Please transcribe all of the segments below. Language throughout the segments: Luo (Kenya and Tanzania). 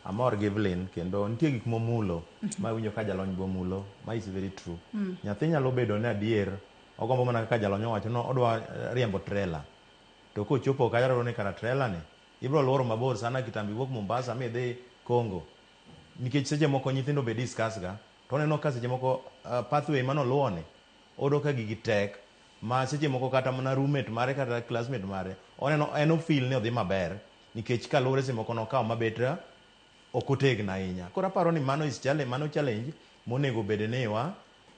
Amor gi Evelyn kendo nitie gik momulo ma winjo ka jalony bomulo ma is very true. Nyathi nyalo bedo ni adier ogombo mana kaka jalony owacho no odwa riembo trailer. To kochopo kacha to ni kara trailer ni ibro luoro mabor sana kitambo iwuok Mombasa midhi Congo. Nikech seche moko nyithindo be discuss ga to oneno ka seche moko pathway manoluwo ni oyudo ka gigi tek ma seche moko kata mana roommate mare kata classmate mare oneno en ofeel ni odhi maber nikech kaluwore seche moko nokawo mabet ok otegno ahinya. Koro aparo ni mano is challenge, mano challenge monego bed ni wa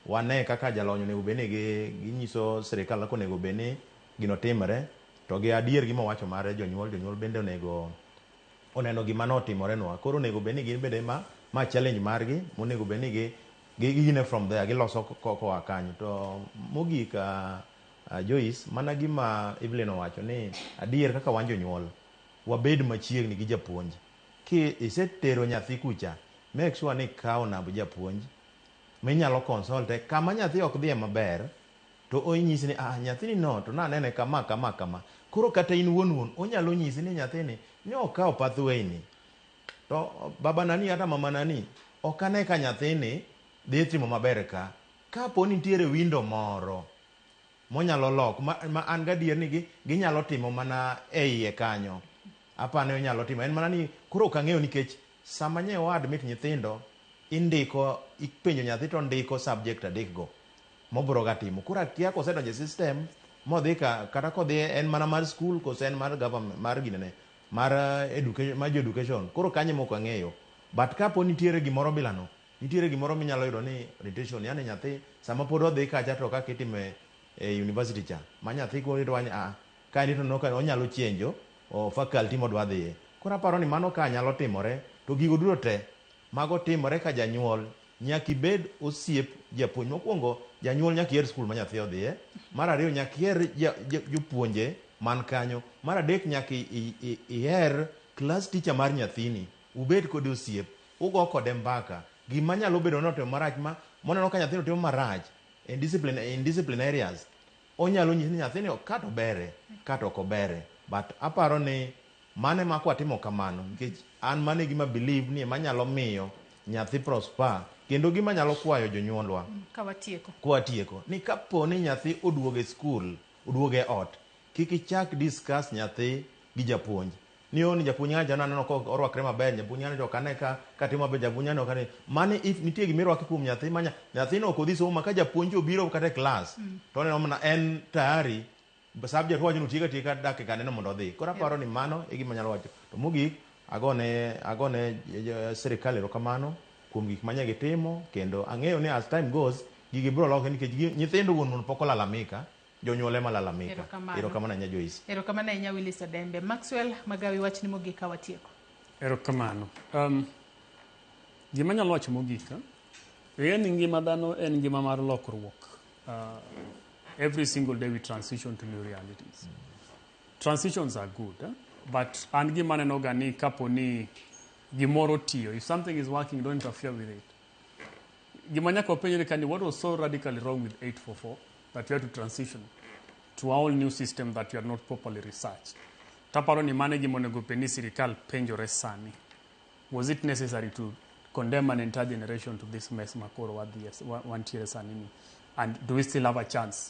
wane kaka jalony onego bed ni ginyiso sirikal kaka onego bed ni gino timre to gi adier gima owacho mar jonyuol jonyuol bende onego oneno gima notimore nwa koro onego bed ni gin bende ma challenge margi monego bed ni gi gigine from there giloso koa kanyo to mogik Joyce mana gima Evelyn owacho ni adier kaka wan jonyuol wabed machiegni gi japuonj ki isetero nyathi kucha make sure ni ikawo namb japuonj minyalo consult kama nyathi ok dhiye maber to onyisi ni ah nyathini no to nanene kama kama kama koro kata in wuon wuon onyalo nyisi ni nyathini ne okawo pathway ni to baba nani kata mama nani ok ane ka nyathini dhi timo maber ka kapo ni nitiere window moro monyalo loko ma an gadier ni ginyalo timo mana e iye kanyo apani onyalo timo en mana ni koro ok ang'eyo nikech sama nye wa admit nyithindo indiko ipenjo nyathi to ndiko subject adek go mobro ga timo koro akia kosedonjo e system modhi ka kata kodhi en mana mar school kose en mar government mar ginene mar education mar education koro kanyo mok ang'eyo but kapo nitiere gimoro bilano nitiere gimoro minyalo yudo ni orientation yani nyathi sama pod odhi kacha to kaka itime e university cha ma nyathi koro to a ka ni to no ka onyalo chenjo o faculty modwa dhiye koro aparo ni mano ka nyalo timore to gigo duto te mago timore ka janyuol nyaka ibed osiep japuonj mokwongo janyuol nyaka iher skul ma nyathi odhiye mar ariyo nyaka iher jopuonje man kanyo mar adek nyaka iher class teacher mar nyathini ubed kode osiep ugo kode mbaka gima nyalo bedo ni otimo marach ma moneno ka nyathino timo marach in discipline, in discipline areas onyalo nyisi ni nyathini kata obere kata ok obere but aparo ni mano ema kwatimo kamano nikech an mano e gima believe ni ema nyalo miyo nyathi prosper kendo gima nyalo kwayo jonyuolwa Ka watieko. kwatieko ni kapo ni nyathi oduogo e skul oduogo e ot kik ichak discuss nyathi gi japuonj ni o ni japuonj ng'ani aneno ka orwakre maber japuonj ng'ani to ok ane ka katimo maber japuonj ng'ani ok ane mano if nitie gima irwako kuom nyathi ma nyathino ok odhi somo ma ka japuonj obiro kata e klas to oneno mana en tayari subject wacho ni otiek atieka dakika neno mondo odhi koro aparo ni mano e gima anyalo wacho to mogik agone sirikal erokamano kuom gik manye gitimo kendo ang'eyo ni as time goes gigi biro lokre nikech nyithindo wuon wuon pok olalamika jonyuol ema lalamika Erokamano. erokamano ahinya Joyce Erokamano ahinya Willis Odembe. Maxwell Magawi wachni mogik ka watieko. Erokamano. Gima anyalo wacho mogik, eh, en ni ngima dhano en ngima mar lokruok. Every single day we transition to new realities. Transitions are good, eh? But an gima aneno ga ni kapo ni gimoro tiyo, if something is working, don't interfere with it. Gima nyaka wapenjre ka ni what was so radically wrong with 844 that we had to transition to a whole new system that we had not properly researched. Taparo ni mano e gima onego bed ni sirikal penjore sani. Was it necessary to condemn an entire generation to this mess makoro wadhiye wantiere sani ni? And do we still have a chance?